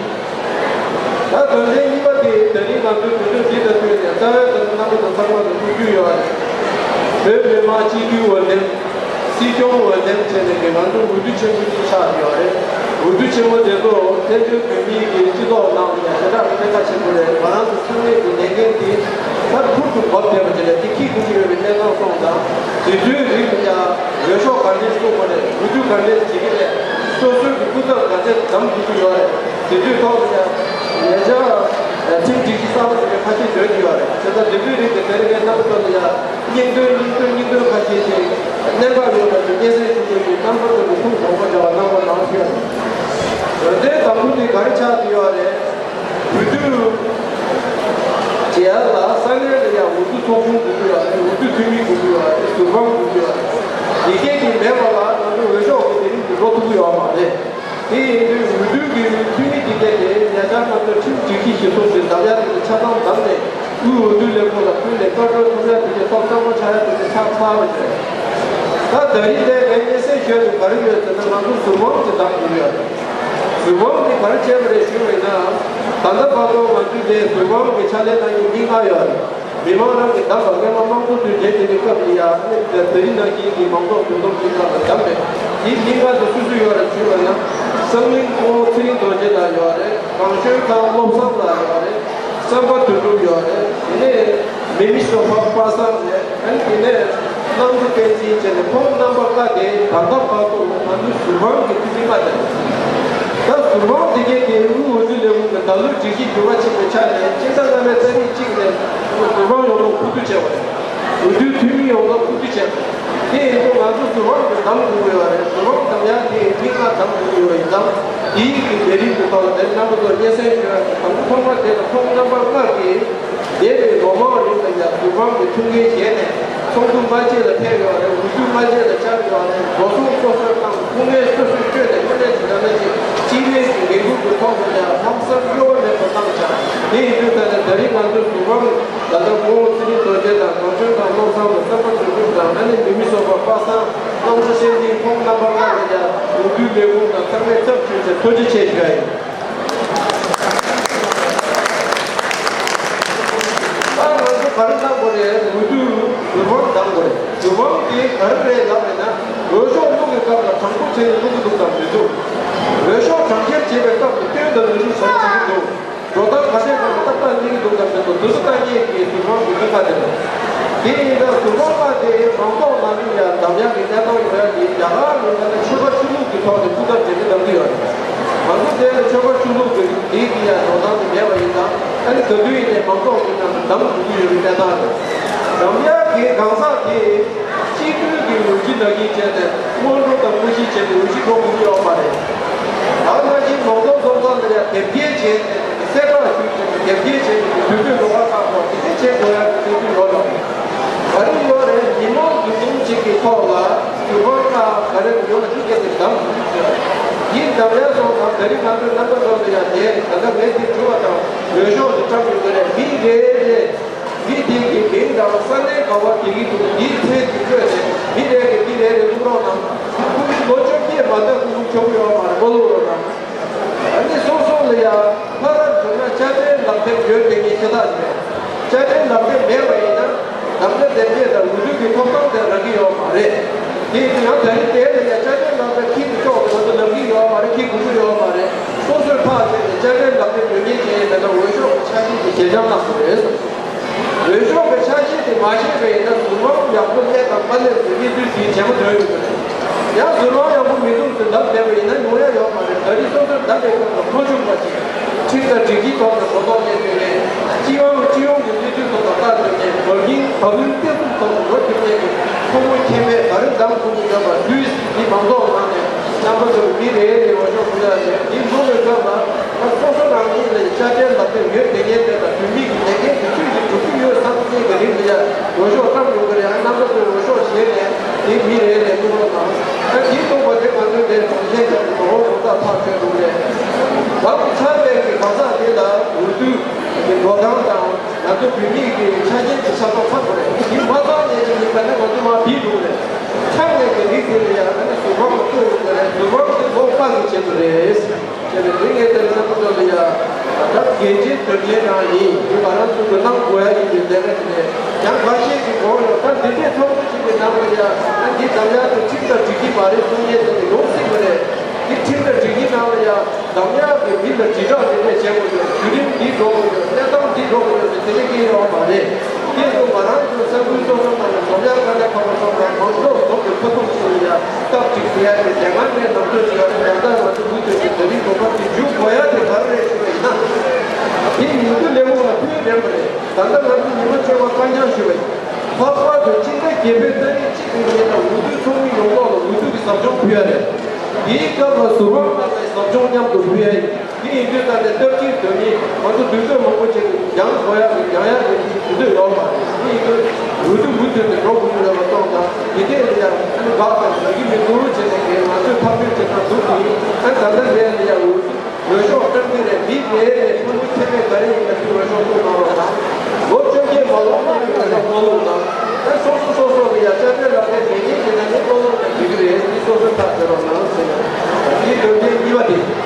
ད་དོན་ཚན་གཉིས་པ་དེ་ད་རིང་ང་ཚོའི་གྲོས་ཆོད་འདི་དང་བསྟུན་ནས་རྩ་བའི་དོན་རྣམ་པ་དང་ཚང་མ་ལ་ཐུགས་རྒྱུས་ཡོད་རེད། བོད་མི་མང་སྤྱི་འཐུས་འོས་འདེམས། སྲིད་སྐྱོང་འོས་འདེམས་བྱས་ནས་ཀྱི་ང་ཚོ་འོས་བསྡུ་ཆེན་པོ་གཅིག་ཆགས་ཡོད་རེད། འོས་བསྡུ་ཆེན་པོ་དེ་ཚོ་བཙན་བྱོལ་བོད་མིའི་གི་སྤྱི་ཚོགས་ནང་ལ་ཡང་ཞེ་དྲག་གི་གནད་འགག་ཆེན་པོ་རེད། ང་རང་ཚོ་ཚང་མས་ཀྱི་ལས་འགན་དེ་ད་ཐུར་དུ་འབབ་བསྡད་པ་དེ་ལས་དེ་ཁྱི་ཁུ་ཁྱི་ཡོད་པའི་གནས་སྟངས་སོང་ཙང་། དེ་ཚོའི་རིགས་ལ་ཡང་འོས་ཤོག་ག་འདྲས་བཙུགས་པ་རེད། འོས་བསྡུ་ག་འདྲས་བྱེད་ཀྱི་རེད། སོ་སོའི་གི་སྐུ་ཚབ་ག་འདྲས་འདེམས་དགོས་ཀྱི་ཡོད་རེད། དེ་དུས་ཐོག་ལ་ཡང་ཉེ་ཆར་ཁྲིམས་སྒྲིག་གཞི་གསར་པ་ཞིག་གི་ཁ་ཤས་འདོན་གྱི་ཡོད་རེད། བྱས་ཙང་དེ་དུས་རིགས་དེ་དེ་རིང་གའི་རྣམ་པ་ཚོ་ལ་ཡང་སྙིང་དོན་སྙིང་དོན་སྙིང་དོན་ཁ་ཤས་ཤིག་གནད་འགག་ཡོད་པ་དེ་སྙན་སེང་ཞུ་དགོས་ཀྱི་རྣམ་པ་ཚོ་གི་ཐུགས་དགོངས་པ་འདྲ་བ་གནང་རོགས་གནང་ཞུ་ཡ་རེད། འོས་འདེམས་དང་པོ་དེ་ག་རེ་ཆགས་བསྡད་ཡོད་རེད། འོས་བསྡུ་བྱེད་ཡ་ལ་ས་གནས་ལ་ཡང་འོས་བསྡུ་ཚོགས་ཆུང་དགོས་ཀྱི་ཡོད་རེད། འོས་བསྡུ་འཐུས་མི་དགོས་ཀྱི་ཡོད་རེད། ཟུར་དཔང་དགོས་ཀྱི་ཡོད་རེད། དེ་གས་དེ་མེད་པ་ལ་ང་ཚོ་འོས་ཤོག་གི་དེ་རིང་དུ་འགྲོ་ཐུབ་ཀྱི་ཡོད་མ་རེད། དེ་ཡིན་དུས་འོས་བསྡུ་གི་འཐུས་མི་དེ་གས་དེ་ཉེ་ཆར་ང་ཚོ་ཁྲིམས་སྒྲིག་གཞི་ཞིག་བཟོ་ཞིག་འདེམས་ཡ་དེ་ཆ་ཚང་བདམས་ནས་དབུས་འོས་བསྡུ་ལས་ཁུངས་ལ་ཕུལ་ནས་བཀའ་འཁྲོལ་ཐོབ་ཡ་དེ་གས་ཐོབ་གཙང་མ་ཆགས་ཡ་དེ་གས་ཆགས་ཚར་བ་རེད། ད་ད་རིང་དེ་ངས་སྙན་སེང་ཞུ་ཡ་དེ་ག་རེ་ཡོད་ཟེར་ན་ང་ཚོ་ཟུར་དཔང་དེ་བདམས་དགོས་ཡོད་རེད། ཟུར་དཔང་དེ་ག་རེ་བྱས་པ་རེད་ཞུས་པ་ཡིན་ན། ད་ལྟ་བར་དུ་ང་ཚོས་དེ་ཟུར་དཔང་གི་ཕྱག་ལས་གནང་མཁན་མི་ལྔ་ཡོད་རེད། མི་མང་རང་གིས་བདམས་པ་སྔོན་མ་དམངས་གཙོ་དུས་ཆེན་དེ་འདྲའི་སྐབས་ལ་ཡང་ཨ་ནི་ད་རིང་ནང་བཞིན་གྱི་མང་ཚོགས་འདུ་འཛོམས་ཀྱི་སྐབས་ལ་བདམས་པས། དེའི་མི་ལྔ་དེ་སུ་སུ་ཡོད་རེད་ཞུས་པ་ན། བསམ་གླིང་སྐུ་ངོ་ཚེ་རིང་རྡོ་རྗེ་ལགས་ཡོད་རེད། གངས་ལྗོངས་ཁམས་བློ་བཟང་ལགས་ཡོད་རེད། བསམ་པ་དོན་གྲུབ་ཡོད་རེད། དེ་ནས་མི་མི་སོ་པ་པ་སངས་རེད། ཨ་ནི་དེ་ནས་གླང་ཆེན་བསྟན་འཛིན་བཅས་ནས་ཁོང་རྣམ་པ་ལྔ་དེ་ད་ལྟ་བར་དུ་ང་ཚོའི་ཟུར་དཔང་གི་འཐུས་མི་ལྔ་དེ་རེད། ད་ཟུར་དཔང་དེ་གས་དེ་དབུས་འོས་བསྡུ་ལས་ཁུངས་ཀྱི་ད་ལོའི་སྒྲིག་གཞི་འགྱུར་བ་ཕྱིན་པའི་ཆ་ནས་སྤྱི་ཟླ་ལྔ་པའི་ཏ་རིག་གཅིག་ནས་ཟུར་དཔང་ཡོང་བར་ཁུ་བསྡུ་བྱས་པ་རེད། འོས་བསྡུའི་འཐུས་མི་ཡོངས་ལ་ཁུ་བསྡུ་བྱས་པ་རེད། དེ་ཡིན་དུས་ང་ཚོ་ཟུར་དཔང་དེ་བདམས་དགོས་ཀྱི་ཡོད་རེད། ཟུར་དཔང་བདམས་ཡག་དེ་མི་ལྔ་བདམས་དགོས་ཀྱི་ཡོད་ཡིན་ཙང་། དེའི་གི་ལས་རིམ་གྱི་ཐོག་ལ་དེ་རྣམ་པ་ཚོར་སྙན་སེང་ཞུ་ཡག་གི་དང་པོ་ཐོག་མ་དེ་ལ་ཁོང་རྣམ་པ་ལྔ་གིས་འདས་པའི་ལོ་མང་རིང་ལ་ཡང་ཟུར་དཔང་གི་ཐུགས་འགན་བཞེས་ནས་ཚོགས་འདུ་སྔ་རྗེས་ལ་ཕེབས་ཡོད་རེད། འོས་བསྡུ་སྔ་རྗེས་ལ་བཅར་ཡོད་རེད། འགྲོ་སོང་སོ་སོས་བཏང་། སྐུ་ངལ་སོ་སོས་བསྐྱོན་ནས་དངོས་གནས་ཀྱི་ལམ་ནས་ཀྱི་སྤྱི་པའི་གི་འགན་འཁུར་གྱི་ཐོག་ཏུ་ཡང་ལྷག་བསམ་གཡོ་བ་མེད་པར་གནང་བཞག་དེ་ཡིན་དུས་ད་ནས་ད་རིང་ང་ཚོའི་ཟུར་དཔང་ད་ལྟ་སྐུ་ངོ་ཚེ་རིང་རྡོ་རྗེ་དང་གངས་ལྗོངས་ཁམས་བློ་བཟང་དང་བསམ་པ་དོན་གྲུབ་དང་ཨ་ནི་མི་མི་སོགས་པ་པ་སངས་བློ་བཟང་བསྟན་འཛིན་ཁོང་རྣམ་པ་ལྔ་ལ་ཡང་འོས་བསྡུ་ལས་ཁུངས་དང་ཚང་མས་ཚབ་ཞུས་ཏེ་ཐུགས་རྗེ་ཆེ་ཞུ་ཡ་ཡིན། ཚེ་ནི་བླུག་གི་འདུག་དམ་མི་འདུག་འོས་ཤོག་གྲངས་འཁེལ་བྱེད་པའི་སྐབས་སུ་སྟོན་དང་ནུས་ཤུགས་ཟབ་བྱེད་ཀྱི་འདུག་འགྲོ་སྟངས་ཁ་ཤས་ཁག་ཏག་ཏག་གནས་ཀྱི་འདུག་དམ་མི་འདུག་དུས་ཚོད་ལྟ་མཁན་གྱི་ཟུར་དཔང་གི་ལུས་ཁ་དེ་རེད། དེ་ཡིན་ན་ཟུར་དཔང་ཁག་དེ་མང་ཚོགས་ནང་ལ་ཡང་འདམ་ཡག་གི་གནས་སྟངས་ཡོང་ཡག་གི་རྒྱ་གར་ལུང་པ་ནས་ཆོལ་ཁ་ཆོས་ལུགས་ཀྱི་ཐོག་ནས་སྐུ་ཚབ་བྱེད་མི་གནང་གི་ཡོད་རེད། ང་ཚོ་དེ་ལ་ཆོལ་ཁ་ཆོས་ལུགས་ཀྱི་རིགས་དེའི་གི་ཡང་འགྲོ་སྟངས་དེ་མེད་པ་ཡིན་ཙང་ཨ་ནི་ག་དུས་ཡིན་ནའི་མང་ཚོགས་ཀྱི་ནང་དུ་འདམ་དགོས་ཀྱི་ཡོད་པའི་གནས་སྟངས་རེད། འདམ་ཡག་གི་གང་ཟག་དེ། སྤྱི་འཐུས་ཀྱི་ལོ་རྒྱུས་ནང་བཞིན་བྱས་ཏེ་སྔོན་འགྲོ་དང་དངོས་གཞི་བྱས་ཏེ་འོས་གཞི་འགྲོ་དགོས་ཀྱི་ཡོད་མ་རེད། ད་ནང་བཞིན་མང་ཚོགས་ཚོགས་ཁང་ལ་ཡང་དེབ་སྐྱེལ་བྱས་ཏེ་གསལ་བསྒྲགས་ཞུས་བྱས་ཏེ་དེབ་སྐྱེལ་བྱས་ཏེ་དུས་ཚོད་འགྲོ་བ་ཁག་པོ་དེ་འདྲ་བྱེད་དགོས་ཡག་གི་སྲིད་ཇུས་ཡོད་ལ། ག་རེ་ཡོད་རེད། མི་མང་འདུ་འཛོམས་གཅིག་གི་ཐོག་ལ་ཟུར་དཔང་ཁག་ག་རེ་ཡོད་ན་ཤུགས་རྒྱབ་སྟེ་བདམས་ཟིན་ཟེར། ཡིན་བདམས་ཡག་སོང་ཙང་ད་རིང་ང་ཚོའི་རྣམ་པ་ཚོ་ལ་ཡང་དེ་ད་ལྟ་ངས་དེ་གྲུབ་པ་དང་འོས་ཤོག་དེ་བཀྲམ་ཡོད་ཀྱི་རེད། མི་རེ་རེ། མི་དེ་གི་མིང་དང་ས་གནས་ག་བ་དེ་གི་འདུག་འདིའི་ཚད་དེ་བཀོད་ནས་མི་རེ་གི་མི་རེ་རེ་བླུག་རོགས་གནང་། ཁོང་གི་ལོ་བཅོ་བརྒྱད་མ་ཐག་ཁོང་ཆོག་གི་ཡོད་མ་རེད། མ་བླུག་རོགས་གནང་། ཨ་ནི་སོ་སོ་ལ་ཡང་ཕ་རབས་བྱུང་ན་དཔྱ་ཁྲལ་ལག་དེབ་ཡོད་དེ་ངས་ཤེས་ཐག་རེད། དཔྱ་ཁྲལ་ལག་དེབ་མེད་པ་ཡིན་ན་ནམ་ཟླ་འདེམས་བྱེད་དང་འོས་བསྡུ་གི་ཐོབ་ཐང་དེ་རག་གི་ཡོད་མ་རེད། དེ་ཡིན་ན་ཡང་ད་རིང་དེ་ལ་ཡང་དཔྱ་ཁྲལ་ལག་དེབ་ཁྱི་དུ་ཅོག་དེ་ང་ཚོ་ལབ་གི་ཡོད་མ་རེད། ཁྱི་དགོས་ཀྱི་ཡོད་མ་རེད། སོ་སོས་ཕར་བྱས་ནས་དཔྱ་ཁྲལ་ལག་དེབ་ཡོད་མཁན་ཅིག་ཡིན་པ་ན་འོས་ཤོག་གི་ཆ་ཤས་དེ་ཞེ་ཆགས་གནང་དགོས་རེད། འོས་ཤོག་གི་ཆ་ཤས་དེ་མ་ཤེས་པ་ཡིན་ན་ཟུར་དབང་ཡག་པོ་སླེབས་དང་མ་སླེབས་ཀྱི་གནས་ཚུལ་དེའི་རྗེས་མ་འདོན་ཡོང་གི་རེད། ཡང་ཟུར་དབང་ཡག་པོ་མི་འདུག་ཟེར་ལབ་བསྡད་པ་ཡིན་ན་ཡོང་ཡ་ཡོད་མ་རེད། ད་རེས་སོ་སོའི་བདམས་པའི་སྐབས་ལ་ཁོ་ཆུང་བ་ཞིག་ཁྲིམས་དང་སྒྲིག་གཞིའི་ཐོག་ནས་གོ་རྟོགས་སླེབས་ཡོད་མེད། སྤྱི་ཡོངས་སྤྱི་ཡོངས་ཀྱི་གནས་ཚུལ་ཐོག་ལ་ལྟ་དགོས་མེད། བར་གྱི་བར་གྱི་བརྟན་ཚུགས་ཐོག་ཏུ་འགྲོ་ཐུབ་མཁན་གྱི་ཕོ་མོ་ཁྱད་མེད་ག་རེ་འདམ་ཐུབ་ཀྱི་ཡོད་པ་དུས་ཀྱི་མང་ཚོགས་ནང་ནས་རྣམ་པ་ཚོར་མི་རེ་རེ་འོས་ཤོག་ཕུལ་ཡ་རེད། འདི་འགྲོ་བའི་སྐབས་ལ་ད་སོ་སོ་རང་ཉིད་ལ་དཔྱ་ཁྲལ་ལག་དེབ་ཡོད་དེ་ངས་དེ་དང་བོད་མི་གི་ལས་འགན་དེ་ཚུལ་གྱིས་སྒྲུབ་ཀྱི་ཡོད་བསམ་མཁན་གྱི་རིགས་ལ་ཡ་འོས་ཤོག་བཀྲམ་ཡོང་གི་རེད། ཨ་རྣམ་པ་ཚོས་འོས་ཤོག་བཞེས་ནས་དེ་མི་རེ་རེ་བླུག་རོགས་གནང་། ཨ་དེའི་ཐོག་མ་དེ་ང་ཚོའི་འདིར་གྲོང་ཁྱེར་ཁག་གི་འགྲོ་འོང་རོགས་ཟླ་ཐག་ཆོད་འདུག་རེད། ལམ་དུ་ཚར་བའི་གི་གང་ཟག་དེ་ལ་འོས་བསྡུ་གི་འགྲོ་སྟངས་དང་ང་ཚོ་བོད་མི་གི་ཆ་རྐྱེན་གྱི་ཆ་ཚང་ཚང་དགོས་རེད། དེ་མ་ཚང་ནས་ཅིག་ཡིན་པ་ན་ང་ཚོ་མར་བིས་འགྲོ་གི་རེད། ཚང་ནས་ཀྱི་རིགས་དེ་ལ་ཡང་ཨ་ནི་ཟུར་དབང་གི་བསྐོས་ཡོང་གི་རེད། ཟུར་དབང་དེ་ལོ་ལྔ་གི་ཆེད་དུ་རེད། ཅེས་པའི་དེ་ངས་དེར་ས་ཁུ་ཚོ་ལ་ཡ། ད་འགན་འཁྲི་དོན་ཆེན་རང་ཡིན། དེ་ང་རང་ཚོ་གི་གནང་དགོས་ཡ་ཡིན་པའི་ལས་ཀ་དེ་ནས་ཡང་ཁ་ཤས་ཀྱི་གོ་ཡོད། ད་འདི་འདྲའི་ཚོགས་འདུ་ཞིག་གི་ནང་ལ་ཡ་ད་འདི་འདམ་ཡག་དེ་ཁྲིམས་དང་སྒྲིག་གཞི་མ་རེད་གསུང་མཁན་དེ་ནི་ཡོང་སྲིད་པ་རེད། འདི་ཁྲིམས་དང་སྒྲིག་གཞི་ནང་ལ་ཡ་འདམ་ཡག་གི་མི་ལ་དྲིལ་བསྒྲགས་དེ་འདྲས་བྱེད་དགོས་ཡོད། བརྒྱུད་རིམ་འདི་འགྲོ་དགོས་ཡོད། གནས་སྟངས་འདི་འགྲོ་དགོས་ཡོད་ཟེར་དེ་འདྲས་སྐད་ཡོང་བ་མ་རེད། དེ་ཚོ་ང་རང་ཚོའི་ས་ཁུལ་སོ་སོ་ནང་ལ་འཛོམས་ཡག་དཀའ་ལས་ཁག་པོ་ཚོགས་ལ་མང་ཚོགས་ཚོགས་ཀྱི་ཁ་ཐུག་ཚུར་ཡ་སྟབས་གཅིག་ཟེར་ཡ་དེ་དེ་སྔ་ནས་ནང་ཆོས་ཟེར་ཡ་དེ་ཡང་དག་ང་ཚོ་མུ་མཐུད་ཀྱི་ད་རིང་གོ་སྐབས་དེ་འཇུག་དགོས་ཡ་དེ་ག་རེ་རེད་ཞུ་བ་ཡིན་ན། དེ་ཉིན་དུ་ལས་ཁུངས་ལ་ཕུལ་རན་པ་རེད། ད་ལྟ་ང་ཚོ་ཉི་མ་བཅོ་ལྔ་བཀའ་འགྱངས་ཞུ་བ་ཡིན། ལྷག་པར་དུ་སྤྱི་ཟླ་བརྒྱད་པའི་ཏ་རིག་གཅིག་གི་ཉིན་ལ་འོས་བསྡུ་ཚོགས་མི་ཡོངས་རྫོགས་ལ་འོས་བསྡུ་གི་ཟབ་སྦྱོང་ཕུལ་ཡ་རེད། དེའི་སྐབས་ལ་ཟུར་དབང་ཁག་ལ་ཟབ་སྦྱོང་མཉམ་དུ་ཕུལ་ཡ་ཡིན། དེ་ཡིན་དུས་ད་ནས་སྟབས་གཅིག་དོན་གཉིས་ང་ཚོ་དུས་ཚོད་མང་པོ་ཅིག་འགྱངས་དགོས་ཡག་གི་འགྱངས་ཡག་གི་དུས་ཚོད་ཡོད་མ་རེད། དེ་ཡིན་དུས་འོས་བསྡུ་མུ་མཐུད་དུ་འགྲོ་དགོས་ཀྱི་ཡོད་པ་སོང་ཙང་དེ་གས་ལ་ཡང་ཨ་ནི་དགག་དང་ཡི་གེ་མི་འདུག་བྱས་ནས་ངས་ང་ཚོས་ཐག་གཅོད་བྱེད་སྟངས་འདུག་དེ་ཡིན། ཨ་ད་ལྟ་ལས་ལ་ཡང་འོས་བསྡུ་འོས་ཤོག་བཀྲམ་གྱི་རེད། མི་རེ་རེ་ཕྲན་བུ་ཁྱད་མེད་ག་རེ་ཡིན་ན་དེ་འོས་ཤོག་བླུག་གནང་རོགས་གནང་། ལོ་བཅོ་བརྒྱད་མ་ལོངས་ནས་ཡོད་ན་བློ་སློང་གནང་། ཨ་སོ་སོ་སོ་སོ་ལ་ཡང་དཔྱ་ཁྲལ་ལག་ཁྱེར་མེད་མཁན་ཡིན་ན་ནི་བློ་སློང་ནས་འགྲིག་གི་རེད། འདི་སོ་སོས་ཐག་གཅོད་རོགས་གནང་ཟེར་ནས་འདི་དོན་ཚན་གཉིས་པ་དེ།